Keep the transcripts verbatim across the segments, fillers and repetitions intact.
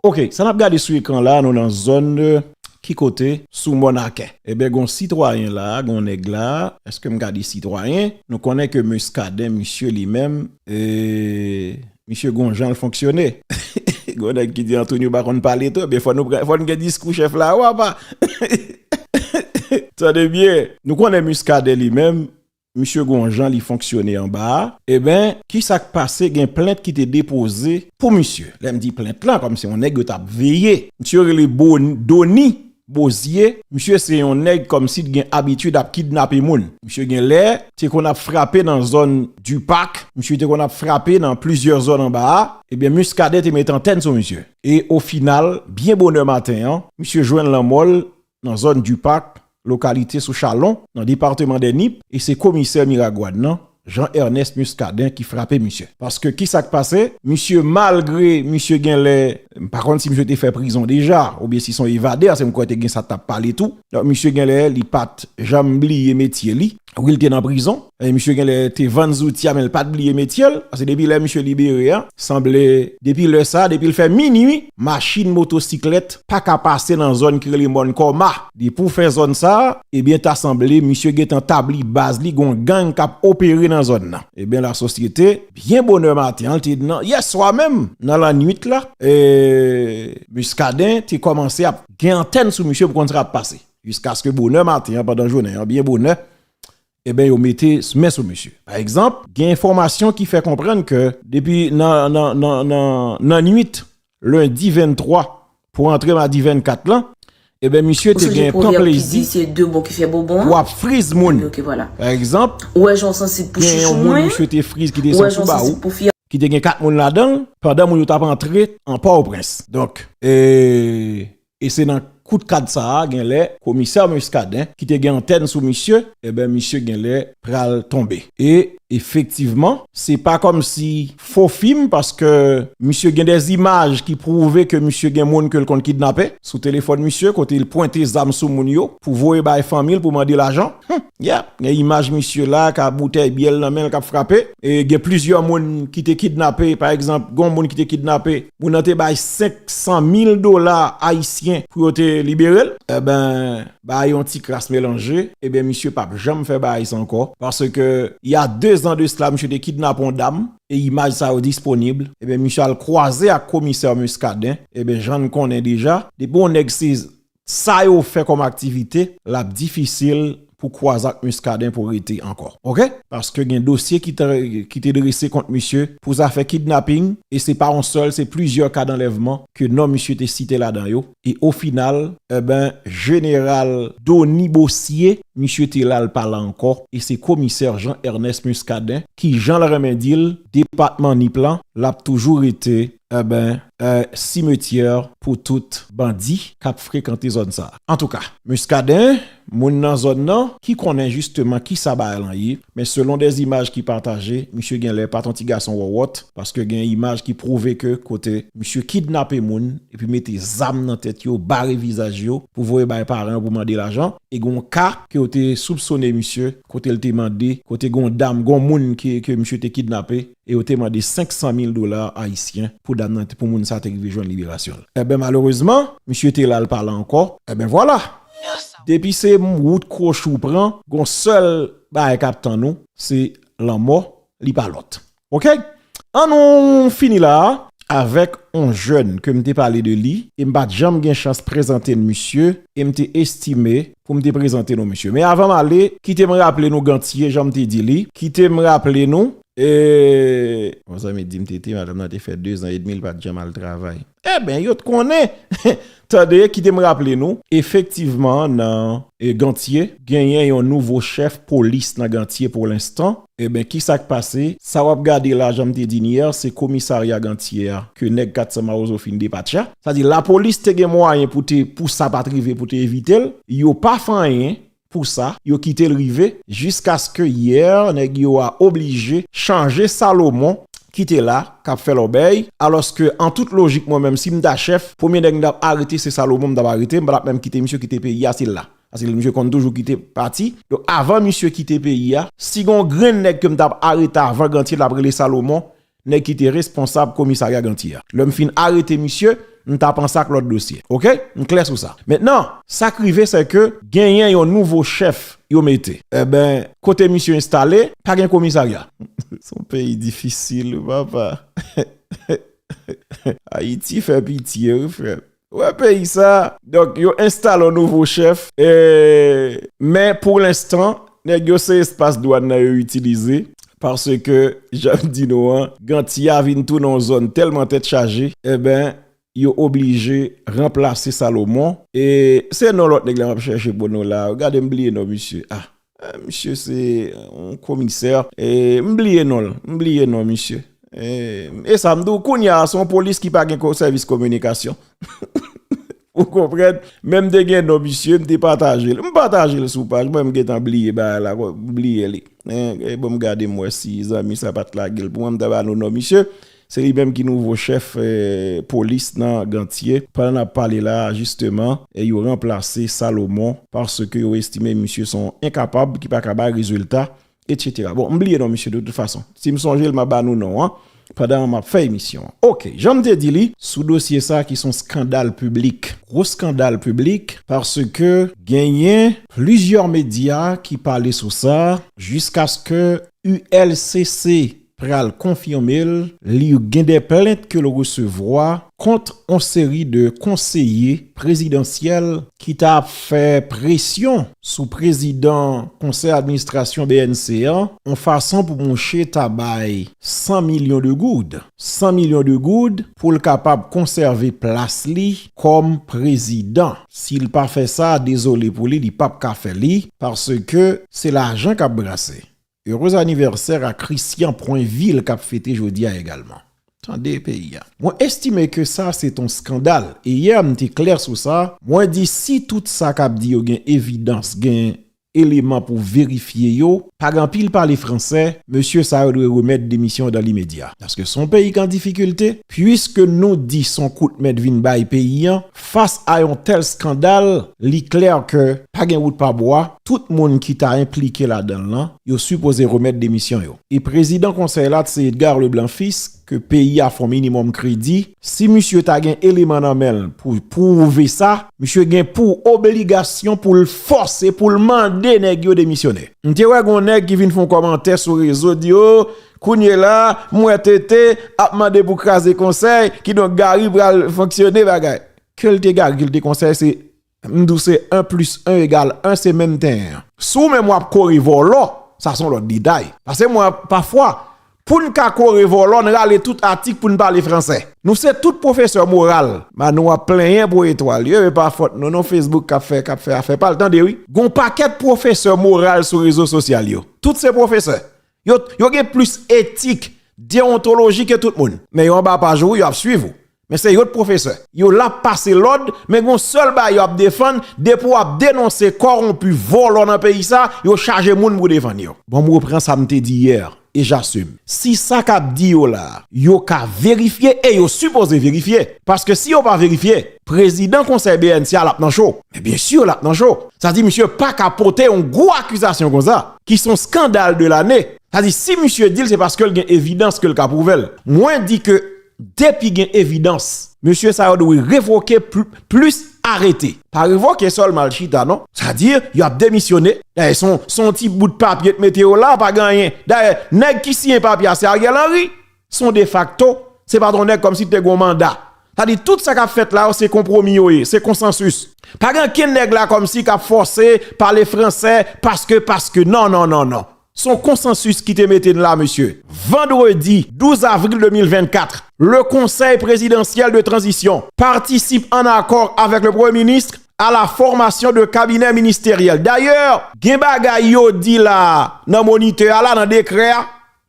Ok, sa n ap gade sou ekran la, nou nan zòn, eh, ki kote? Sou Mòn Aken. Ebyen, gon sitwayen la, gon nèg la, èske m ka di sitwayen? Nou konnen ke Muscadin, misye li menm, eh, misye gon jan l fonksyone. Gon nèg ki di Antonio pa konn pale tou, ebyen fò nou pran, fò n gen diskou chèf la, w apa. Tande byen, nou konnen Muscadin li menm, misye gon jan li fonksyone anba a. Ebyen, ki sa k pase? Gen plent ki te depoze pou misye. Lè m di plent lan, kòmsi yon nèg yo t ap veye. Misye rele Bon-, Doni Bozye. Misye se yon nèg kòmsi t gen abitid ap kidnape moun. Misye gen lè te konn ap frape nan zòn Dipak. Misye te konn ap frape nan plizyè zòn anba a. Ebyen, Muscadin te met antèn sou misye. E o final, byen bonè maten an, misye jwenn lanmò l nan zòn Dipak, lokalite sou Chalon, nan depatman dè Nip, e se komisè Miragwàn nan, Jean Ernest Muscadin, ki frape misye. Paske ki sa k pase? Misye, malgre misye gen lè, m pa konn si misye te fè prizon deja, oubyen si se yon evadè, se m kwè te gen sa t ap pale tou. Donk, misye gen lè, li pa t janm bliye metye li. Wi, l te nan prizon. E misye gen lè te vann zouti a, men l pa t bliye metye l. Paske depi lè misye libere a, sanble, depi lè sa, depi l fè minui, machin motosiklèt pa ka pase nan zòn ki rele Mòn Kòma. Depi w fè zòn sa a, ebyen, ta sanble misye gentan tabli baz li, gon gang k ap opere nan zòn nan. Ebyen, lasosyete, byen bonè maten an, l te nan, yèswa menm, nan lannwit la, e, Muscadin te kòmanse ap gen antèn sou misye pou konn sa k ap pase. Jiskaske bonè maten an, pandan jounen an, byen bonè, ebyen, yo mete s-, men sou misye. Pa egzanp, gen enfòmasyon ki fè konprann ke depi nan, nan, nan, nan, nan nwit lendi venntwa pou antre madi vennkat lan, ebyen, misye te gen pran plezi pou ap friz moun. Pa egzanp, gen yon moun misye te friz ki te sot sou Bawou, ki te gen kat moun ladan l, pandan moun yo t ap antre an Pòtoprens. Donk, e, e se nan kout kad sa a, gen lè, komisè Muscadin, ki te gen antèn sou misye, ebyen, misye gen lè pral tonbe. E, efektivman, se pa kòmsi fo fim, paske misye gen dè imaj ki pwouve ke misye gen moun ke l konn kidnape sou telefòn misye, kote l pwente zam sou moun yo pou voye bay fanmi l pou mande lajan. Hum, yeah. Gen imaj misye la, ka boutèy byè l nan men l, k ap frape. E gen plizyè moun ki te kidnape, pa egzanp, gen yon moun ki te kidnape, moun nan te bay senk san mil dola ayisyen pou yo te libere l. Ebyen, bagay yon ti kras melanje, ebyen, misye p ap janm fè bagay sa ankò. Paske, il y a deux ans de cela, misye te kidnape yon dam, e imaj sa yo disponib. Ebyen, misye al kwaze ak komisè Muscadin. Ebyen, jan n konnen deja, depi yon nèg se sa yo fè kòm aktivite, l ap difisil pou kwaze ak Muscadin pou rete ankò. Oke? Paske gen dosye ki te, ki te drese kont misye pou zafè kidnaping, e se pa yon sèl, se plizyè ka danlèvman ke non misye te site ladan yo. E o final, ebyen, jeneral Doni Bosye, misye te la, l pa la ankò, e se komisè Jean Ernest Muscadin, ki jan l renmen di l, depatman Nip lan, l ap toujou rete, ebyen, e, simetyè pou tout bandi k ap frekante zòn sa a. Antouka, Muscadin, moun nan zòn nan ki konnen jisteman kisa bagay lan ye, men selon dè imaj ki pataje, misye gen lè pa t yon ti gason wòwòt, paske gen imaj ki pwouve ke kote misye kidnape moun, epi mete zam nan tèt yo, bare vizaj yo, pou voye bay paran yo pou mande lajan, e gen yon ka ke yo te soupsone misye, kote l te mande, kote gen yon dam, gen yon moun ke, ke misye te kidnape, e yo te mande senk san mil dola ayisyen pou dam nan, pou moun sa te rive jwenn liberasyon l. Ebyen, malerezman, misye te la, l pa la ankò. Ebyen, vwala. Depi se wout kwochi w pran, gon sèl bagay k ap tann ou, se lanmò, li pa lòt. Oke? An nou fini la a avèk on jèn ke m te pale de li, e m pa t janm gen chans prezante n misye, e m te estime pou m te prezante nou misye. Men avan m ale, kite m raple nou Gantye, jan m te di li, kite m raple nou, e, yon zanmi di m, Tete, madanm nan te fè dezan edmi, l pa t janm al travay. Ebyen, yo t konnen! Tande, kite m raple nou, efektivman, nan, e, Gantye, genyen yon nouvo chèf polis nan Gantye pou lenstan. Ebyen, kisa k pase? Sa w ap gade la, jan m te di n yè, se komisarya Gantye a, ke nèg kat san Mawozo fin depatche a. Sa di, lapolis te gen mwayen pou te, pou sa pa t rive, pou te evite l. Yo pa fè anyen pou sa, yo kite l rive, jiskaske yè, nèg yo a oblije chanje Salomon, ki te la, k ap fè lòbèy, alòske, an tout lojik, mwen menm, si m ta chèf, premye nèg m t ap arete, se Salomon m t ap arete, m pa t ap menm kite misye kite peyi a, si l la. Paske misye konn toujou kite pati. Donk, avan misye kite peyi a, si gen yon grenn nèg ke m t ap arete avan Gantye, l ap rele Salomon, nèg ki te responsab komisarya Gantye a. Lè m fin arete misye, m t ap ansanm ak lòt dosye. Oke? M klè sou sa. Mentnan, sa k rive, se ke genyen yon nouvo chèf yo mete. Enben, kote misye enstale, pa gen komisarya. Se yon peyi difisil, wi, papa. Ayiti fè pitye, wi, frè. Wè peyi sa. Donk, yo enstale yon nouvo chèf. E, men pou lenstan, nèg yo se espas dwàn nan yo itilize. Paske, jan m di nou an, Gantye a vin tounen yon zòn tèlman tèt chaje. Enben, yo oblije ranplase Salomon. E se non lòt nèg la m ap chèche pou nou la. Gade, m bliye non misye. Ah, eh, misye se yon komisè. E m bliye non l. M bliye non misye. E, e sa m di w, kounye a, se yon polis ki pa gen ko-, sèvis kominikasyon. Ou konprann? Men m te gen non misye, m te pataje l. M pataje l sou paj mwen, m gentan bliye bagay la, m bliye li. Eh, e bon, m gade m wè si zanmi sa pa t lage l pou mwen, m ta ba nou non misye. Se li menm ki nouvo chèf, eh, polis nan Gantye. Pandan n ap pale la, jisteman, e yo ranplase Salomon paske yo estime misye se yon enkapab ki pa ka bay rezilta, etsetera. Bon, m bliye non misye de tout fason. Si m sonje l, m a ba nou non an pandan m ap fè emisyon an. Oke, jan m te di li, sou dosye sa ki se yon skandal piblik. Gwo skandal piblik, paske genyen plizyè medya ki pale sou sa, jiskaske U L C C pral konfime l, li gen de plent ke l resevwa kont yon seri de konseye prezidansyèl ki t ap fè presyon sou prezidan konsèy administrasyon B N C an, yon fason pou mouche ta bay san milyon de goud. San milyon de goud pou l kapab konsève plas li kòm prezidan. Si l pa fè sa, dezole pou li, li p ap ka fè li, paske se lajan k ap brase. Heureux anniversaire à Christian Prinville k ap fete jodi a egalman. Tande peyi a. Mwen estime ke sa se yon skandal. E yè m te klè sou sa. Mwen di si tout sa k ap di yo gen evidans, gen eleman pou verifye yo, pa gen anpil pale fransè, mesye sa yo dwe remèt demisyon dan limedya. Paske se yon peyi k an difikilte, piske nou di se yon kout mèt vin bay peyi an, fas a yon tèl skandal, li klè ke pa gen wout pa bwa, tout moun ki ta enplike ladan l lan, yo sipoze remèt demisyon yo. E prezidan konsèy la, se Edgar Leblanc Fils, ke peyi a fè yon minimòm kredi, si misye ta gen eleman nan men l pou pwouve sa, misye gen pou obligasyon pou l fòse, pou l mande nèg yo demisyone. M te wè gon nèg ki vin fè yon kòmantè sou rezo, di, o, kounye la, m wè T T ap mande pou kraze konsèy, kidonk Gary pral fonksyone bagay. Ke l te Gary, ke l te konsèy, se M di w se en plis en egal en, se menm ten an. Si w menm w ap kore vòlò, sa se yon lòt detay. Paske mwen, pafwa, pou n ka kore vòlò, n rale tout atik pou n pale fransè. Nou se tout pwofesè moral. Manou ap plenyen pou etwal yo, e pa fòt nou non, Facebook k ap fè, k ap fè afè pa l, tande wi. Gon pakèt pwofesè moral sou rezo sosyal yo. Tout se pwofesè. Yo, yo gen plis etik, deontoloji ke tout moun. Men yo anba paj ou, yo ap swiv ou. Men se yo t pwofesè. Yo la pase lòd, men gon sèl bagay yo ap defann, depi w ap denonse kòwonpi, vòlò nan peyi sa, yo chaje moun pou defann yo. Bon, m repran sa m te di yè, e j'assume. Si sa k ap di yo la, yo ka verifye, e yo sipoze verifye. Paske si yo pa verifye, prezidan konsèy B N C a l ap nan cho. Men byen si l ap nan cho. Sa di misye pa ka pote yon gwo akizasyon konsa, ki se yon skandal de lane. Sa di si misye di l, se paske l gen evidans ke l ka pwouve l. Mwen di ke depi gen evidans, mesye sa yo dwe revoke pl-, plis arete. Pa revoke sèlman al chita, non. Sa di, y ap demisyone. Dayè, se yon, se yon ti bout papye t mete yo la, pa gen anyen. Dayè, nèg ki siyen papye a, se Ariel Henry. Se yon defakto. Se pa t yon nèg kòmsi te gen yon manda. Sa di, tout sa k ap fèt la yo, se konpwomi yo ye, se konsansis. Pa gen ankenn nèg la kòmsi k ap fòse pale fransè, paske, paske, non, non, non, non. Se yon konsansis ki te mete n la, mesye. Vendredi douze avril deux mille vingt-quatre, le Conseil présidentiel de transition participe en accord avec le Premier ministre à la formation de cabinet ministériel. Dayè, gen bagay yo di la nan monitè a la, nan dekrè a,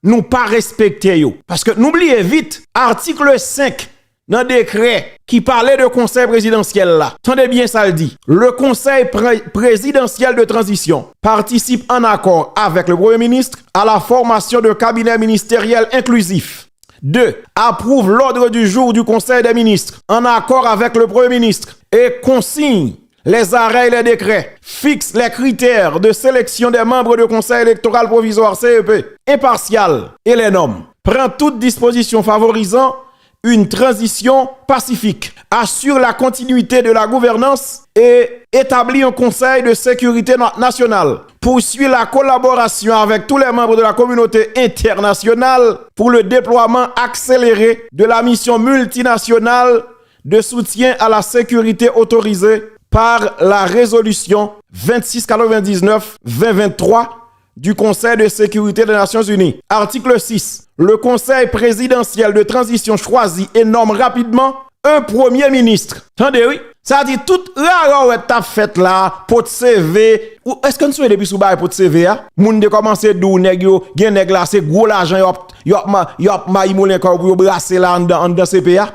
nou pa respekte yo. Paske nou bliye vit, atik senk nan dekrè ki pale de konsèy prezidansyèl la. Tande byen sa l di. Le Conseil pré-, présidentiel de transition participe en accord avec le Premier ministre à la formation d'un cabinet ministériel inclusif. Deux, approuve l'ordre du jour du Conseil des ministres en accord avec le Premier ministre et consigne les arrêts et les décrets, fixe les critères de sélection des membres du Conseil électoral provisoire, C E P, impartial, et les nomme. Prend toute disposition favorisant une transition pacifique, assure la continuité de la gouvernance et établit un conseil de sécurité na- nationale, poursuit la collaboration avec tous les membres de la communauté internationale pour le déploiement accéléré de la mission multinationale de soutien à la sécurité autorisée par la résolution vingt-six quatre-vingt-dix-neuf vingt vingt-trois du Conseil de sécurité des Nations Unies. Article six. Le Conseil présidentiel de transition choisit et nomme rapidement un premier ministre. Tande wi. Sa di tout rara w wè t ap fèt la, pot C V. Ou èske n sonje depi sou bagay pot C V a? Moun te kòmanse di w nèg yo, gen nèg la se gwo lajan y ap y ap ma- y ap mayimoulen kò yo pou yo brase la anndan anndan C P a.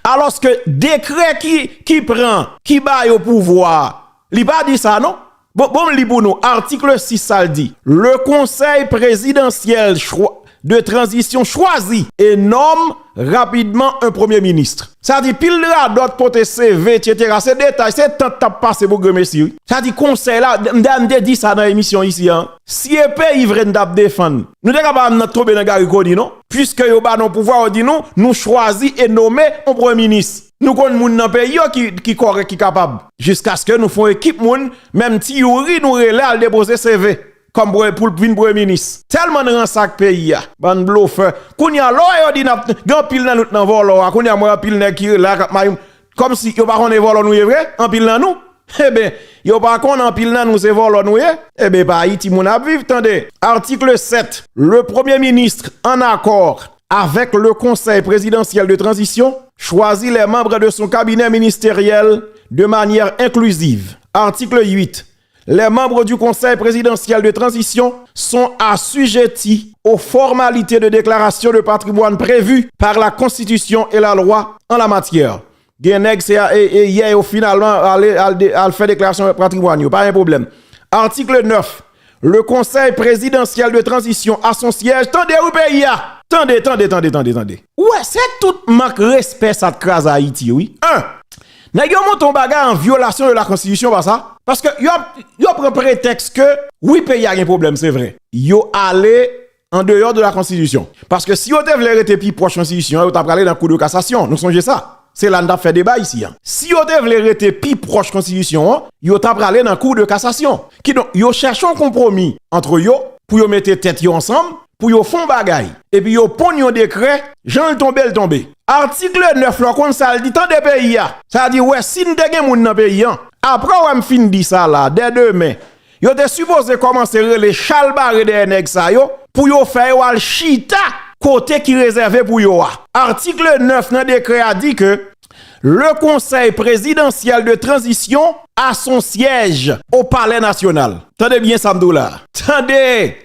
Alòske dekrè ki ki pran, ki ba yo pouvwa, li pa di sa non. Bon, bon, m li pou nou. Article six, sa l di. Le Conseil présidentiel chwa- de transition choisit et nomme rapidement un premier ministre. Sa di pil radòt pote C V, et cetera. Se detay, se tan t ap pase pou granmesi wi. Sa di konsèy la, m, m, m te di sa nan emisyon isi an. Si e peyi vre n t ap defann, nou te ka pa nan tonbe nan Garry Conille non. Piske yo ba nou pouvwa, yo di nou, nou chwazi e nome yon premye minis. Nou konn moun nan peyi yo ki, ki kòrèk, ki kapab. Jiskaske nou fè yon ekip moun, menm Ti Youri nou rele al depoze C V kòm pre- pou l vin premye minis. Tèlman n ransak peyi a. Bann blofè. Kounye a, lè w wè yo di n ap, gen anpil nan nou t nan vòlò a. Kounye a, m wè anpil nèg ki rele a k ap may, kòmsi yo pa konnen vòlò nou ye vre, anpil nan nou. Eben, yo pa konnen anpil nan nou se vòlò nou ye. Eben, pa Ayiti moun ap viv, tande. Article sept. Le Premier ministre, en accord avec le Conseil présidentiel de transition, choisit les membres de son cabinet ministériel de manière inclusive. Article huit. Les membres du Conseil présidentiel de transition sont assujettis aux formalités de déclaration de patrimoine prévues par la Constitution et la loi en la matière. Gen nèg se e, e, yè yo finalman ale al, de- al fè deklarasyon patrimwàn yo, pa gen pwoblèm. Article neuf. Le Conseil présidentiel de transition a son siège. Tande wi peyi a. Tande, tande, tande, tande, tande. Ou wè, se tout mank respè sa t kraze Ayiti wi. Un. Nèg yo monte yon bagay an vyolasyon de la konstitisyon pa sa. Paske yo ap, yo pran pretèks ke wi peyi a gen pwoblèm, se vre. Yo ale an deyò de la konstitisyon. Paske si yo te vle rete pi pwòch konstitisyon an, yo ta prale nan kou de kasasyon. Nou sonje sa. Se la n t ap fè deba isi an. Si yo te vle rete pi pwòch konstitisyon an, yo ta prale nan kou de kasasyon. Kidonk, yo chèche yon konpwomi ant yo pou yo mete tèt yo ansanm, pou yo fè yon bagay. Epi yo ponn yon dekrè, jan l tonbe, l tonbe. Atik nèf la, w konn sa l di, tande peyi a. Sa di, wè, si n te gen moun nan peyi an, apre w wè m fin di sa la, dè demen, yo te sipoze kòmanse rele chalbare dèyè nèg sa yo pou yo fè yo al chita kote ki rezève pou yo a. Atik nèf nan dekrè a di ke le Conseil présidentiel de transition a son siège au Palais National. Tande byen sa m di w la. Tande!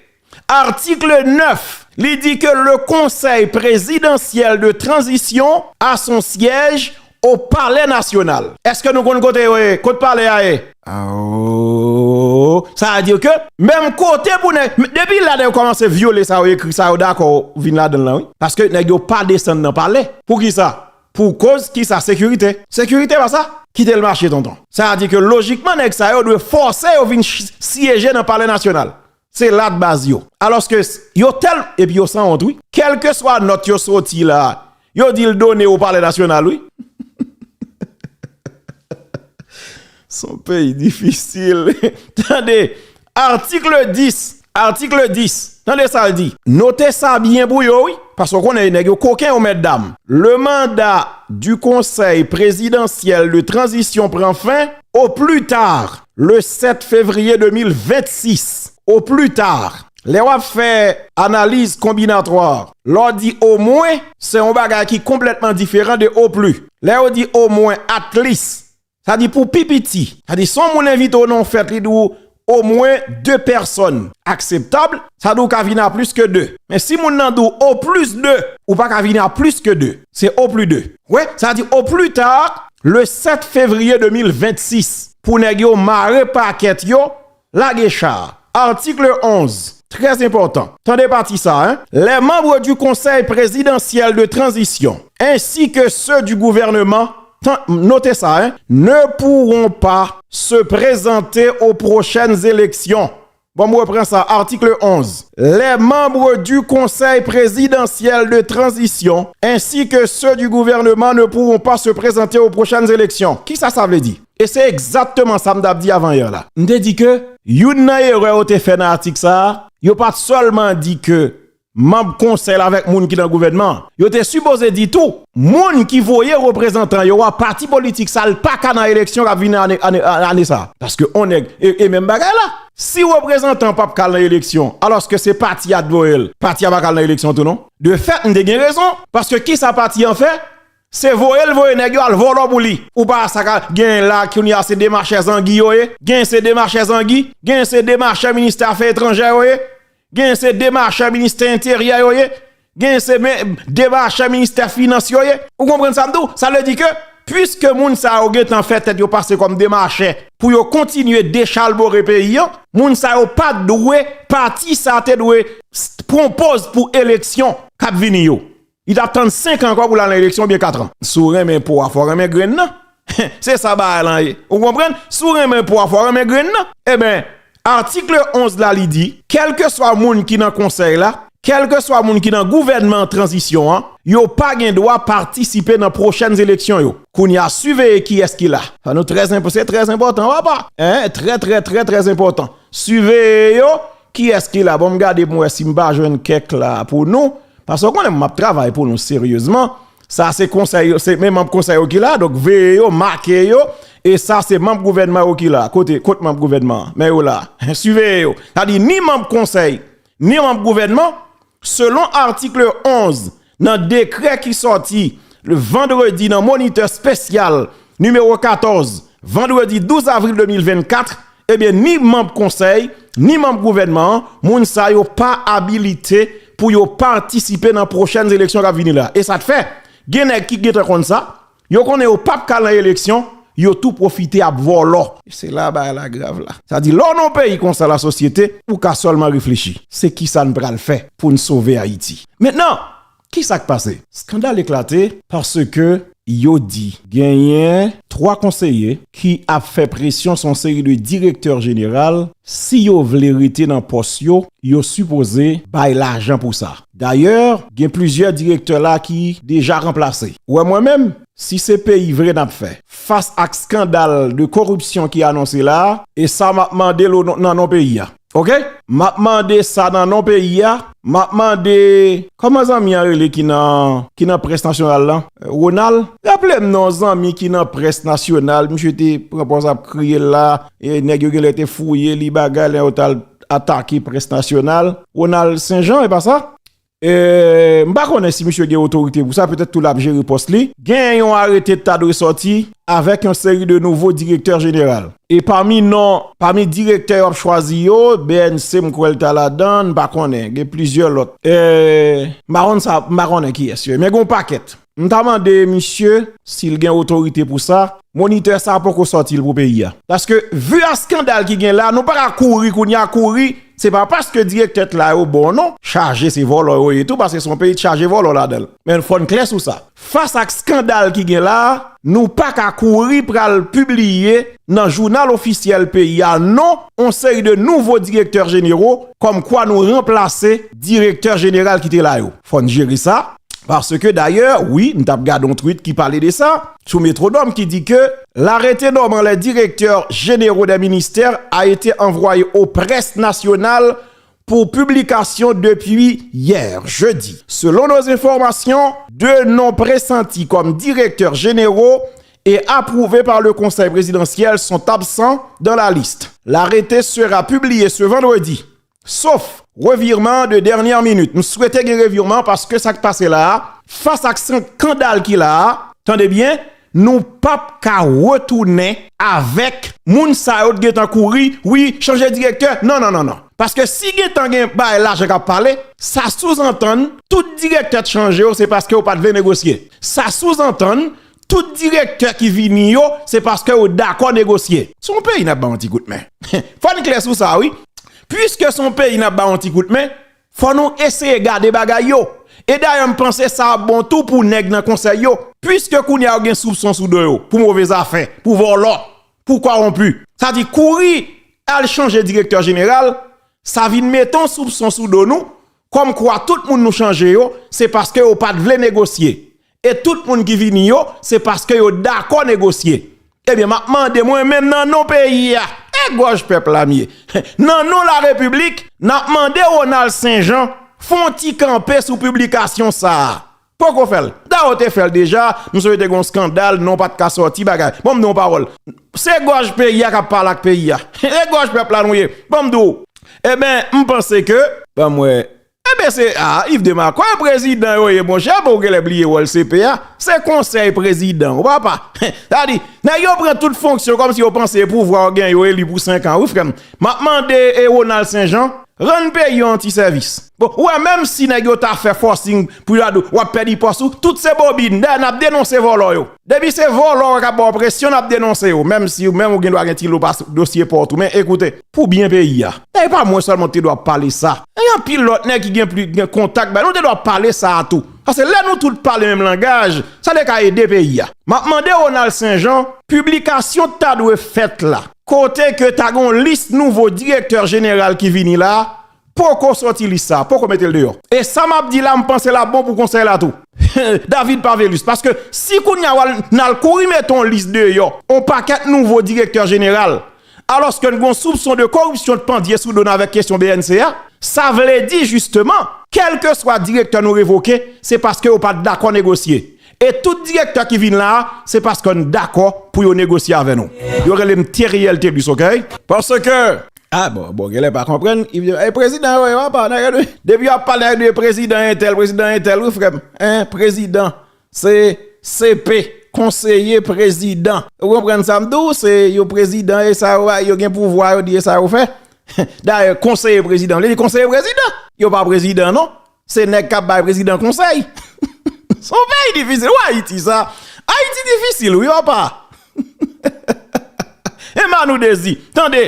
Atik nèf, li di ke le Conseil présidentiel de transition a son siège au Palais National. Èske nou konn kote yo ye? Kot palè a ye? Awo. Sa vle di ke menm kote pou nèg, depi la nèg yo kòmanse vyole sa yo ekri, sa yo dakò vin ladan l lan wi. Paske nèg yo pa desann nan palè. Poukisa? Pou koz kisa? Sekirite. Sekirite pa sa? Kite l mache tonton. Sa vle di ke lojikman nèg sa yo dwe fòse yo vin ch- siyeje nan Palè Nasyonal. Se la t baz yo. Alòske s- yo tèl, epi yo sanwont wi. Kèlkeswa nòt yo soti la, yo di l done o Palè Nasyonal wi. Se yon peyi difisil. Tande, atik dis, atik dis. Tande sa l di. Note sa byen pou yo wi. Paske w konnen nèg yo koken yo mèt dam. Le mandat du Conseil présidentiel de transition prend fin au plus tard le sept février deux mille vingt-six. Au plus tard. Lè w ap fè analiz konbinatwa, lè w di omwen, se yon bagay ki konplètman diferan de au plus. Lè yo di omwen, at least, sa di pou pi piti. Sa di si yon moun envite w nan yon fèt, li di w omwen de pèsòn akseptab, sa di w ka vin a plis ke de. Men si moun nan di w au plus de, ou pa ka vin a plis ke de. Se au plus de. Wè, sa di au plus tard le sept février deux mille vingt-six. Pou nèg yo mare pakèt yo, lage cha. Atik onz, très important. Tande pati sa, hein. Les membres du Conseil présidentiel de transition ainsi que ceux du gouvernement, tan- note sa, hein, ne pourront pas se présenter aux prochaines élections. Bon, m repran sa, article onze. Les membres du Conseil présidentiel de transition ainsi que ceux du gouvernement ne pourront pas se présenter aux prochaines élections. Kisa sa vle di? E se egzakteman sa m t ap di avan yè la. M te di ke youn nan erè yo te fè nan atik sa a, yo pa t sèlman di ke manm konsèy la avèk moun ki nan gouvènman an. Yo te sipoze di tou, moun ki voye reprezantan yo a pati politik sa a, l pa ka nan eleksyon k ap vini ane, ane, ane sa a. Paske on nèg, e, e menm bagay la, si reprezantan p ap ka al nan eleksyon, alòske se pati a t voye l, pati a pa ka al nan eleksyon tou non. De fèt, m te gen rezon, paske kisa pati an fè? Se voye l voye nèg yo al vòlò pou li. Ou pa sa ka gen la kounye a se demachè zangi yo ye. Gen se demachè zangi. Gen se demachè ministè afè etranjè yo ye. Gen se demachè ministè enteryè yo ye. Gen se men, demachè ministè finans yo ye. Ou konprann sa m di w? Sa vle di ke, piske moun sa yo gentan fè tèt yo pase kòm demachè pou yo kontinye dechalbore peyi an, moun sa yo pa t dwe, pati sa te dwe s- pran pòz pou eleksyon k ap vini yo. Li t ap tann senk an ankò pou l al nan eleksyon oubyen kat an. Si w renmen po a, fò w renmen grenn nan. Se sa bagay lan ye. Ou konprann? Si w renmen po a, fò w renmen grenn nan. Eben, atik onz la, li di, kèlkeswa moun ki nan konsèy la, kèlkeswa moun ki nan gouvènman an tranzisyon an, yo pa gen dwa patisipe nan pwochèn eleksyon yo. Kounye a, siveye kiyès ki la. Sa nou trè enpò-, se trè enpòtan, papa. Hein? Trè, trè, trè, trè enpòtan. Siveye yo, kiyès ki la? Bon, m gade pou m wè si m pa jwenn kèk la pou nou. Paske w konnen m ap travay pou nou seryezman. Sa se konsèy yo, se men manm konsèy yo ki la. Donk, veye yo, make yo. E sa se manm gouvènman yo ki la. Kote, kot manm gouvènman an? Men yo la. Siveye yo. Sa di ni manm konsèy, ni manm gouvènman, selon article onze nan dekrè ki sòti le vandredi nan Monitè Espesyal nimewo katòz, vandredi douz avril de mil vennkat, ebyen, ni manm konsèy, ni manm gouvènman an, moun sa yo pa abilite pou yo patisipe nan pwochèn eleksyon k ap vini la. E sa t fè, gen nèg ki gentan konn sa, yo konnen yo p ap ka al nan eleksyon, yo tou pwofite ap vòlò. E se la bagay la grav la. Sa di, lè w nan yon peyi konsa, lasosyete, ou ka sèlman reflechi. Se kisa n pral fè pou n sove Ayiti? Mentnan, kisa k pase? Skandal eklate paske yo di genyen twa konseye ki ap fè presyon sou yon seri de direktè jeneral, si yo vle rete nan pòs yo, yo sipoze bay lajan pou sa. Dayè, gen plizyè direktè la ki deja ranplase. Ou wè mwen menm, si se peyi vre n ap fè, fas ak skandal de koripsyon ki anonse la a, e sa m ap mande l o non, nan non peyi a. Oke? M ap mande sa nan non peyi a. M ap mande, kòman zanmi an rele ki nan, ki nan près nasyonal lan? Ronald? Raple m non zanmi ki nan près nasyonal. Misye te pran pòz ap kriye l la. E nèg yo genlè te fouye li bagay la, yo t al atake près nasyonal. Ronald Saint Jean, e pa sa? E, m pa konnen si misye gen otorite pou sa, petèt tou l ap jere pòs li. Gen yon arete ki ta dwe sòti avèk yon seri de nouvo direktè jeneral. E pami non, pami direktè yo ap chwazi yo, B N C m kwè l ta ladan, m pa konnen, gen plizyè lòt. E, m pa konn sa, m pa konnen kiyès yo ye, men gen yon pakèt. M ta mande misye si l gen otorite pou sa. Monitè sa poko sòti l pou peyi a. Paske, vi a skandal ki gen la, nou pa ka kouri kounye a, kouri. Se pa paske direktè la yo bon, non. Chaje se vòlò yo ye tou, paske se yon peyi ki chaje vòlò ladan l. Men fò n klè sou sa. Fas ak skandal ki gen la a, nou pa ka kouri pral pibliye nan jounal ofisyèl peyi a non yon seri de nouvo direktè jenero, kòmkwa nou ranplase direktè jeneral ki te la yo. Fò n jere sa. Paske dayè, wi, m t ap gade yon tweet ki pale de sa, sou Metronome ki di ke l'arrêté nommant les directeurs généraux des ministères a été envoyé aux presses nationales pour publication depuis hier, jeudi. Selon nos informations, deux noms pressentis comme directeurs généraux et approuvés par le Conseil présidentiel sont absents dans la liste. L'arrêté sera publié ce vendredi. Sof revirman de dènyè minit. M swete gen revirman paske sa k pase la a, fas ak skandal ki la a, tande byen, nou p ap ka retounen avèk moun sa yo t gentan kouri, wi, chanje direktè. Non, non, non, non. Paske si gentan gen bagay lajan k ap pale, sa souzantann tout direktè t chanje yo, se paske yo pa t vle negosye. Sa souzantann tout direktè ki vini yo, se paske yo dakò negosye. Se yon peyi n ap ba yon ti kout men. Fò n klè sou sa, wi. Piske se yon peyi n ap ba yon ti kout men, fò nou eseye gade bagay yo. E dayè, m panse sa ap bon tou pou nèg nan konsèy yo. Piske kounye a yo gen soupson sou do yo, pou move zafè, pou vòlò, pou kòwonpi. Sa di kouri al chanje direktè jeneral, Sa vin mete yon soupson sou do nou, kòmkwa tout moun nou chanje yo, se paske yo pa t vle negosye. E tout moun ki vini yo, se paske yo dakò negosye. Ebyen, m ap mande mwen menm nan non peyi a, e gòj pèp la m ye. Nan non larepiblik, n ap mande Ronald Saint Jean fè yon ti kanpe sou piblikasyon sa a. Poko fè l. Dayè, w te fè l deja, m sonje te gen yon eskandal, non pa t ka sòti, bagay. Bon, m di w yon pawòl. Se gòj peyi a k ap pale ak peyi a. Se gòj pèp la nou ye. Bon, m di w. Ebyen, m panse ke, ban m wè. Ebyen, se, a, Yves Demacroix, prezidan yo ye, monchè, bon, ou genlè bliye wòl C P a. Se konsèy prezidan, ou papa. Sa di, nèg yo pran tout fonksyon kòmsi yo panse pouvwa yo gen, yo eli pou senk an, wi, frè m. M ap mande, e, Ronald Saint Jean, rann peyi yo yon ti sèvis. Bon, ou wè, menm si nèg yo ta fè forcing pou yo di w ap pèdi pòs ou, tout se bobin. Dayè, n ap denonse vòlò yo. Depi se vòlò yo k ap ba w presyon, n ap denonse yo. Menm si ou menm ou gen dwa gen ti lo pa dosye pa w tou. Men ekoute, pou byen peyi a. E pa mwen sèlman ki te dwa pale sa. Gen anpil lòt nèg ki gen pli, gen kontak, ben, nou te dwa pale sa a tou. Paske lè nou tout pale menm langaj, sa te ka ede peyi a. M ap mande Ronald Saint Jean, piblikasyon ta dwe fèt la. Kote ke ta gen yon lis nouvo direktè jeneral ki vini la, poko sòti lis sa, poko mete l deyò. E sa m ap di la, m panse l ap bon pou konsèy la tou. David Pavelus, paske si kounye a w al, n al kouri mete yon lis deyò, yon pakèt nouvo direktè jeneral, alòske n gen yon soupson de koripsyon t pandye sou do n avèk kesyon B N C a, sa vle di jisteman, kèlkeswa direktè nou revoke, se paske yo pa t dakò negosye. E tout direktè ki vin la a, se paske n dakò pou yo negosye avè nou. Yo rele m Theriel Thelus, oke? Paske, a bon, bon, genlè pa konprann, e prezidan yo, yo pa, nèg yo, depi yo ap pale nèg de prezidan entèl, prezidan entèl, wi, frè m, en, prezidan, se C P, konseye prezidan. Ou konprann sa m di w, se yo prezidan, e sa yo, yo gen pouvwa, yo di e sa yo fè. Dayè, konseye prezidan, vle di konseye prezidan. Yo pa prezidan, non. Se nèg k ap bay prezidan konsèy. Se yon peyi difisil, wi, Ayiti sa. Ayiti difisil, wi, papa. Emmanuel Désir, tande,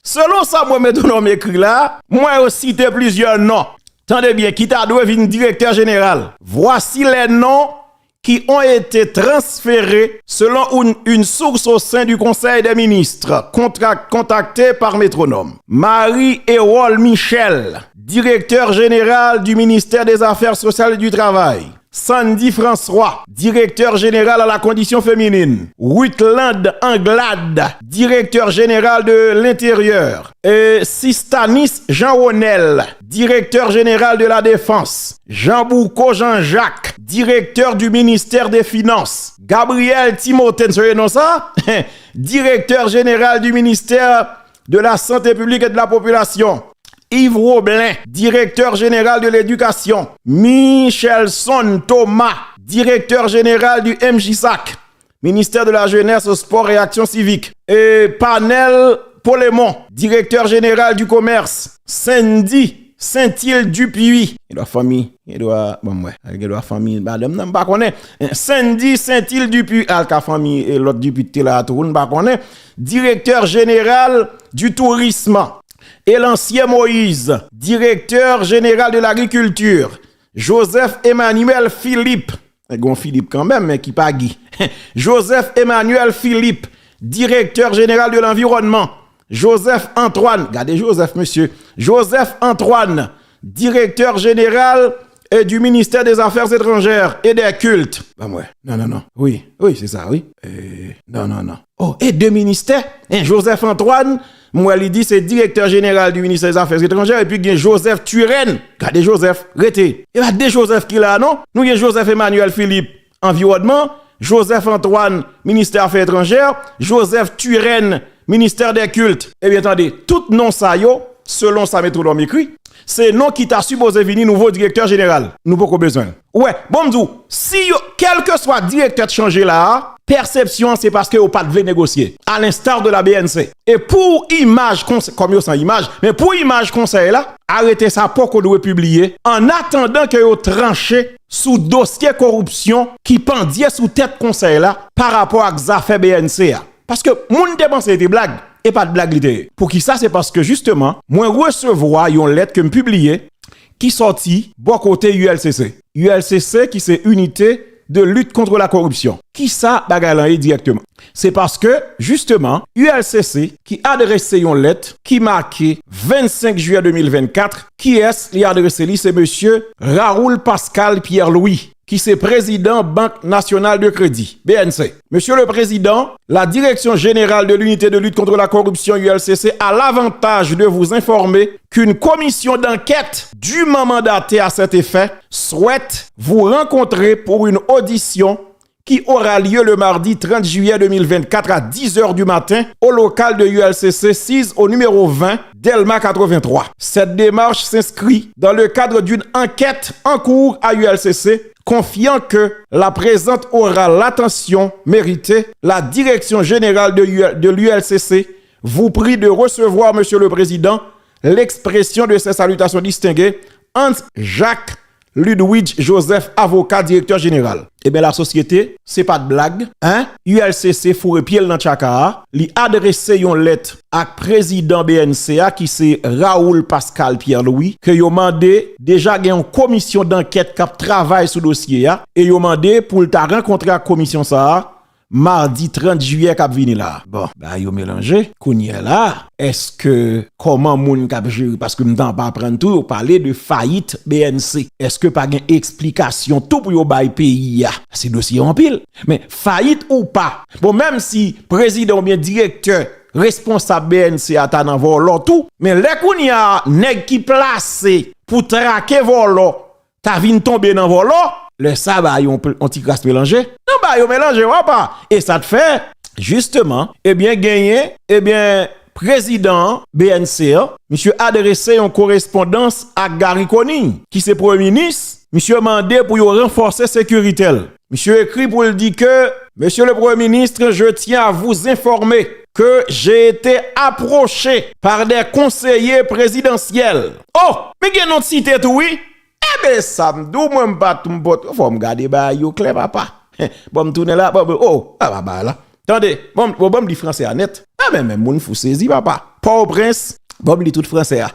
selon sa mwen Metwonòm ekri la, mwen yo site plizyè non. Tande byen, ki ta dwe vin direktè jeneral. Voici les noms qui ont été transférés selon une, une source au sein du Conseil des ministres, contra- contactée par Métronome. Marie Erol Michel, directeur général du ministère des Affaires sociales et du Travail. Sandy François, directeur général à la condition féminine. Rutland Anglade, directeur général de l'Intérieur. E Sistanis Jean Ronel, directeur général de la Défense. Jean Boucau Jean-Jacques, directeur du ministère des Finances. Gabriel Timothée, n sonje non sa? Directeur général du ministère de la Santé publique et de la Population. Yves Roblin, directeur général de l'Éducation. Michelson Thomas, directeur général du M J S A C. Ministère de la Jeunesse, Sport et Action Civique. E Panel Polémon, directeur général du Commerce. Sandy Saintil Dupuis. Gen dwa fanmi, gen dwa, bon, mwen, gen dwa fanmi madanm nan, m pa konnen. Sandy Saintil Dupuis, al ka fanmi, e, lòt Dupuis te la tou, m pa konnen. Directeur général du Tourisme. Elancie Moïse, directeur général de l'Agriculture. Joseph Emmanuel Philippe, gen yon Philippe kanmenm, men ki pa Guy. Joseph Emmanuel Philippe, directeur général de l'Environnement. Joseph Antoine, gade Joseph, mesye. Joseph Antoine, directeur général, euh, du ministère des Affaires étrangères et des cultes. Ban mwen. Non, non, non. Wi, wi, se sa, wi. Euh, non, non, non. Oh, e de ministè? Hein, Joseph Antoine, m wè li di se direktè jeneral du ministère des Affaires étrangères, epi gen Joseph Turenne. Gade Joseph, rete. E pa de Joseph ki la, non? Nou gen Joseph Emmanuel Philippe, anviwònman, Joseph Antoine, ministè afè etranjè, Joseph Turenne, ministè dè kilt. Ebyen, tande, tout non sa yo, selon sa Metwonòm ekri, se non ki ta sipoze vini nouvo direktè jeneral. Nou poko bezwen l. Ou wè, bon, m di w, si yo, kèlkeswa direktè t chanje la a, pèsepsyon an se paske yo pa t vle negosye, à l'instar de la B N C. E pou imaj konsèy, kòm yo san imaj, men pou imaj konsèy la, arete sa poko dwe pibliye, an atandan ke yo tranche sou dosye koripsyon ki pandye sou tèt konsèy la pa rapò ak zafè B N C a. Paske moun te panse se te blag, e pa t blag li te ye. Poukisa? Se paske, jisteman, mwen resevwa yon lèt ke m pibliye ki sòti bò kote U L C C. U L C C, ki se Unité de Lutte contre la Corruption, kisa bagay lan ye dirèkteman. Se paske, jisteman, U L C C ki adrese yon lèt ki make vennsenk jiyè de mil vennkat, kiyès li adrese li? Se mesye Raoul Pascal Pierre Louis, ki se prezidan Bank Nasyonal de Kredi, B N C. Monsieur le Président, la Direction Générale de l'Unité de Lutte contre la Corruption, U L C C, a l'avantage de vous informer qu'une commission d'enquête dûment mandatée à cet effet souhaite vous rencontrer pour une audition qui aura lieu le mardi trente juillet deux mille vingt-quatre à dix heures du matin au local de U L C C six au numéro vingt, Delma quatre-vingt-trois. Cette démarche s'inscrit dans le cadre d'une enquête en cours à U L C C, confiant que la présente aura l'attention méritée, la Direction Générale de, U L, de l'U L C C vous prie de recevoir, Monsieur le Président, l'expression de ses salutations distinguées, Hans Jacques Ludwig Joseph, avocat, directeur général. Ebyen, lasosyete, se pa t blag, en? U L C C foure pye l nan tchaka a, li adrese yon lèt ak prezidan B N C a, ki se Raoul Pascal Pierre Louis, ke yo mande, deja gen yon komisyon dankèt k ap travay sou dosye a, e yo mande pou l ta rankontre ak komisyon sa a, madi trant jiyè k ap vini la. Bon, bagay yo melanje. Kounye a la, èske kòman moun k ap jere, paske m t ap aprann tou, yo pale de fayit B N C. Èske pa gen eksplikasyon tou pou yo bay peyi a? Se dosye yo anpil. Men fayit ou pa, bon, menm si prezidan oubyen direktè responsab B N C a ta nan vòlò tou, men lè kounye a nèg ki plase pou trake vòlò ta vin tonbe nan vòlò, lè sa bagay yo yon pl-, yon ti kras melanje. Non, bagay yo melanje, w apa. E sa t fè, jisteman, ebyen, genyen, ebyen, prezidan B N C an, misye adrese yon korespondans ak Garry Conille, ki se premye minis, misye mande pou yo ranfòse sekirite l. Misye ekri pou l di ke, Monsieur le Premier ministre, je tiens à vous informer que j'ai été approché par des conseillers présidentiels. Oh, men gen non site tou, wi. Enben, sa m di w, mwen, m pa t, m pot, fò m gade bagay yo klè, papa. Bon, m tounen la, bon, bon, oh, a, papa la. Tande, bon, bon, bon, m li franse a nèt. Enben, men moun fou sezi, papa. Pòtoprens, bon, m li tout franse a.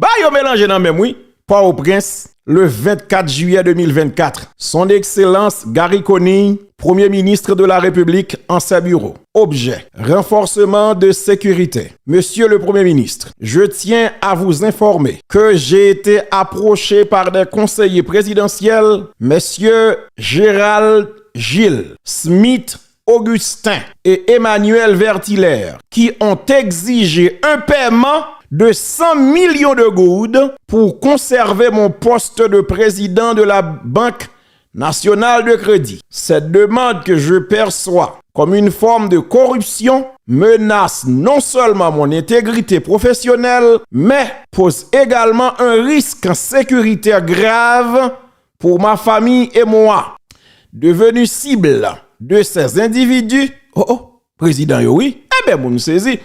Bagay yo melanje nan men m, wi. Port-au-Prince, le vingt-quatre juillet deux mille vingt-quatre. Son Excellence Garry Conille, Premier ministre de la République, en ses bureaux. Objet, renforcement de sécurité. Monsieur le Premier ministre, je tiens à vous informer que j'ai été approché par des conseillers présidentiels, messieurs Gérald Gilles, Smith Augustin et Emmanuel Vertilaire, qui ont exigé un paiement de cent millions de gourdes pour conserver mon poste de président de la Banque nationale de crédit. Cette demande, que je perçois comme une forme de corruption, menace non seulement mon intégrité professionnelle, mais pose également un risque sécuritaire grave pour ma famille et moi. Devenu cible de ces individus, oh, oh, prezidan yo, wi, enben, moun sezi.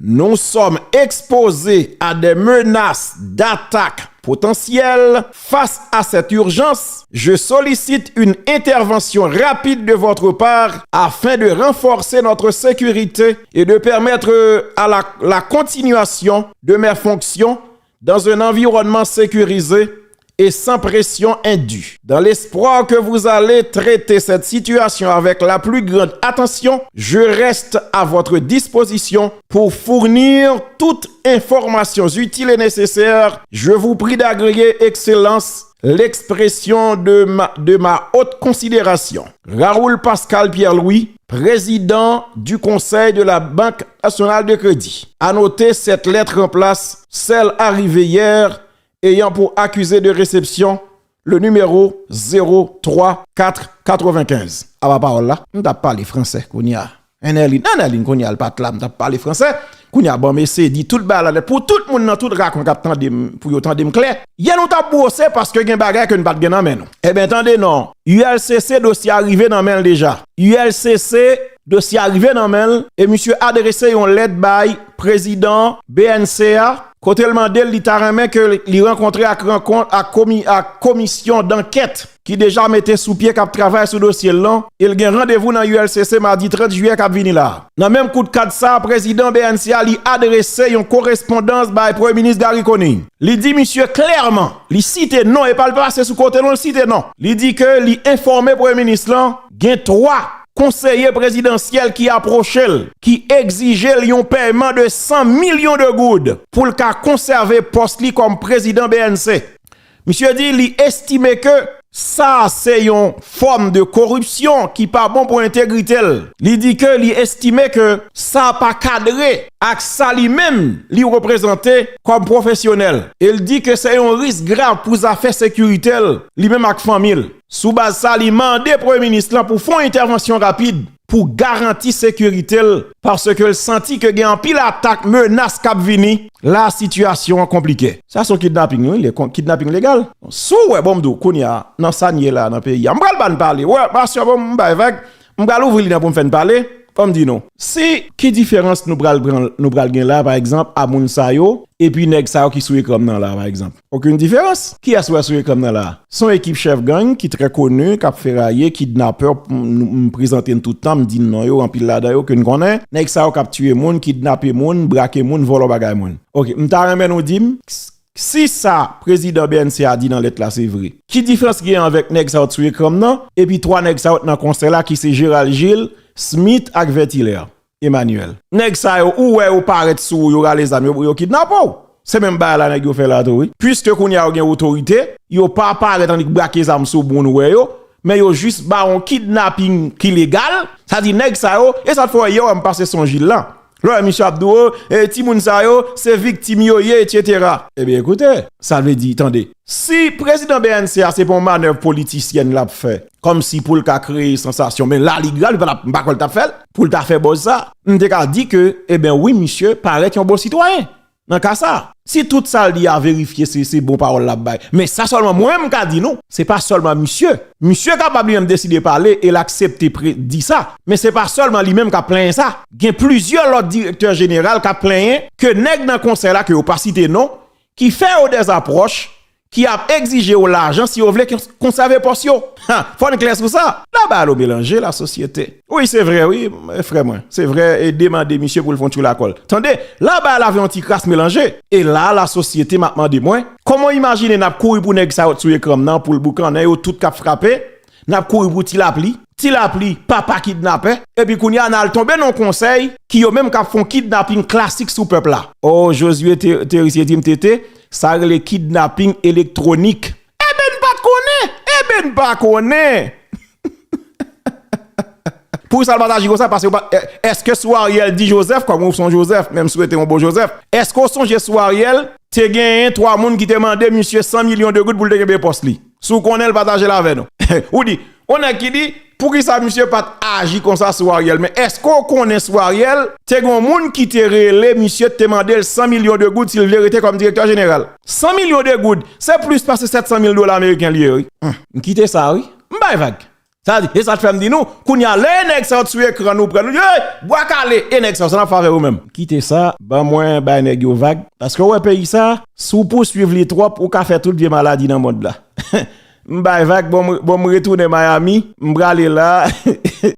Nous sommes exposés à des menaces d'attaque potentielles. Face à cette urgence, je sollicite une intervention rapide de votre part afin de renforcer notre sécurité et de permettre à la, la continuation de mes fonctions dans un environnement sécurisé et sans pression indue. Dans l'espoir que vous allez traiter cette situation avec la plus grande attention, je reste à votre disposition pour fournir toute information utile et nécessaire. Je vous prie d'agréer, Excellence, l'expression de ma, de ma haute considération. Raoul Pascal Pierre-Louis, président du Conseil de la Banque nationale de crédit. À noter, cette lettre remplace celle arrivée hier ayant pour accusé de réception le numéro zéro trois quatre quatre-vingt-quinze. Apa pawòl la, m t ap pale franse kounye a. Enèlin, Enèlin kounye a l pa t la, m t ap pale franse. Kounye a, ban m eseye di tout bagay la nèt pou tout moun nan tout rakwen k ap tande m, pou yo tande m klè. Yè nou t ap bwose paske gen bagay ke n pa t gen nan men nou. Ebyen, tande non, U L C C dosye a rive nan men l deja. U L C C dosye a rive nan men l e misye adrese yon lèt bay prezidan B N C a, kote l mande l li ta renmen ke li rankontre ak rankont ak komi-, ak komisyon dankèt ki deja mete sou pye k ap travay sou dosye l lan, e l gen randevou nan U L C C madi trant jiyè k ap vini la a. Nan menm kout kad sa a, prezidan B N C a li adrese yon korespondans bay Premye Minis Garry Conille. Li di misye klèman, li site non, e pa l pase sou kote non, l site non. Li di ke li enfòme Premye Minis lan, gen twa konseye prezidansyèl ki apwoche l, ki egzije l yon pèyman de san milyon de goud pou l ka konsève pòs li kòm prezidan B N C. Misye di li estime ke sa se yon fòm de koripsyon ki pa bon pou entegrite l. Li di ke li estime ke sa pa kadre ak sa li menm li reprezante kòm pwofesyonèl. E l di ke se yon risk grav pou zafè sekirite l, li menm ak fanmi l. Sou baz sa, li mande premye minis lan pou fè yon entèvansyon rapid pou garanti sekirite l, paske l santi ke gen anpil atak, menas k ap vini. La sitiyasyon an konplike. Sa se yon kidnaping, wi, li kon- kidnaping legal. Si w wè, bon, m di w, kounye a, nan sa n ye la, nan peyi a, m pral ba n pale. Wè, pasyon, bon, m bay vag, m pral ouvri li nan pou m fè n pale. Fò m di nou, si, ki diferans nou pral pran, nou pral gen la, pa egzanp, a moun sa yo, epi nèg sa yo ki sou ekran m nan la, pa egzanp? Okenn diferans. Kiyès w wè sou ekran m nan la? Se yon ekip chèf gang ki trè koni, k ap feraye, kidnapè, m, m prezante n tout tan, m di n non yo, anpil ladan yo ke n konnen. Nèg sa yo k ap tiye moun, kidnape moun, brake moun, vòlò bagay moun. Oke, m ta renmen nou di m, si sa prezidan B N C a di nan lèt la se vre, ki diferans gen avèk nèg sa yo t sou ekran m nan, epi twa nèg sa yo t nan konsèy la ki se Gérald Gilles, Smith ak Vertilaire Emmanuel? Nèg sa yo, ou wè yo parèt sou ou, yo rale zam, yo, yo kidnape w. Se menm bagay la nèg yo fè la tou, wi. Piske kounye a yo gen otorite, yo pa parèt annik brake zam sou moun ou wè yo, men yo jis ba yon kidnaping ki legal, sa di nèg sa yo, e sa t fè w wè yè w wè m pase sou yon Gilles la. Lè w wè misye ap di w, e timoun sa yo, se viktim yo ye, etsetera. Ebyen, ekoute, sa vle di, tande, si prezidan B N C a se pa yon manèv politisyèn l ap fè, kòmsi pou l ka kreye sansasyon, men la li grav, li pa t ap, m pa kwè l t ap fè l, pou l ta fè buzz sa, m te ka di ke, ebyen wi, misye parèt yon bon sitwayen. Nan ka sa, si tout sa l di a verifye, se, se bon pawòl l ap bay. Men sa sèlman mwen m ka di nou, se pa sèlman misye. Misye kapab li menm deside pale e l aksepte pre- di sa. Men se pa sèlman li menm k ap plenyen sa. Gen plizyè lòt direktè jeneral k ap plenyen ke nèg nan konsèy la, ke yo pa site non, ki fè yo dèzapwòch, ki ap egzije yo lajan si yo vle kons- konsève pòs yo. Ha, fò n klè sou sa. Laba alo melanje lasosyete. Wi, se vre, wi, frè mwen. Se vre, e demande misye pou l fè yon tchoul akòl. Tande, laba la vle yon ti kras melanje. E la, lasosyete, m ap mande mwen, kòman w imajine n ap kouri pou nèg sa yo t sou ekran m nan, pou l boukannen, yo tout k ap frape, n ap kouri pou Ti Lapli, Ti Lapli, papa kidnapè, epi kounye a n al tonbe nan yon konsèy ki yo menm k ap fè yon kidnaping klasik sou pèp la. O, Josué Te- Terisye di m, Tete, sa rele kidnaping elektwonik. Eben, n pa t konnen! Eben, n pa konnen! Poukisa l pa t aji konsa? Paske w pa, è- èske sou Ariel di Joseph, kòm ou se yon Joseph, menm si w rete yon bon Joseph, èske w sonje sou Ariel te genyen twa moun ki te mande misye san milyon de goud pou l te kenbe pòs li? Si w konnen l, pataje l avè nou. Ou di, yon nèg ki di, poukisa misye pa t aji konsa sou Ariel? Men èske w konnen sou Ariel, te gen yon moun ki te rele misye, te mande l san milyon de goud si l vle rete kòm direktè jeneral? San milyon de goud, se plis pase sèt san mil dola ameriken li ye, wi. Hum, m kite sa, wi. M bay vag. Sa di, e sa t fè m di nou, kounye a, lè e nèg sa yo t sou ekran, nou pran, nou di, hey, bwa kale, e nèg sa yo, sa n ap fè avè yo menm? Kite sa, ban mwen bay nèg yo vag. Paske w wè peyi sa, si w pouswiv li twòp, ou ka fè tout vye maladi nan mond la. M bay vag, bon, m- bon, m retounen Miami, m prale la.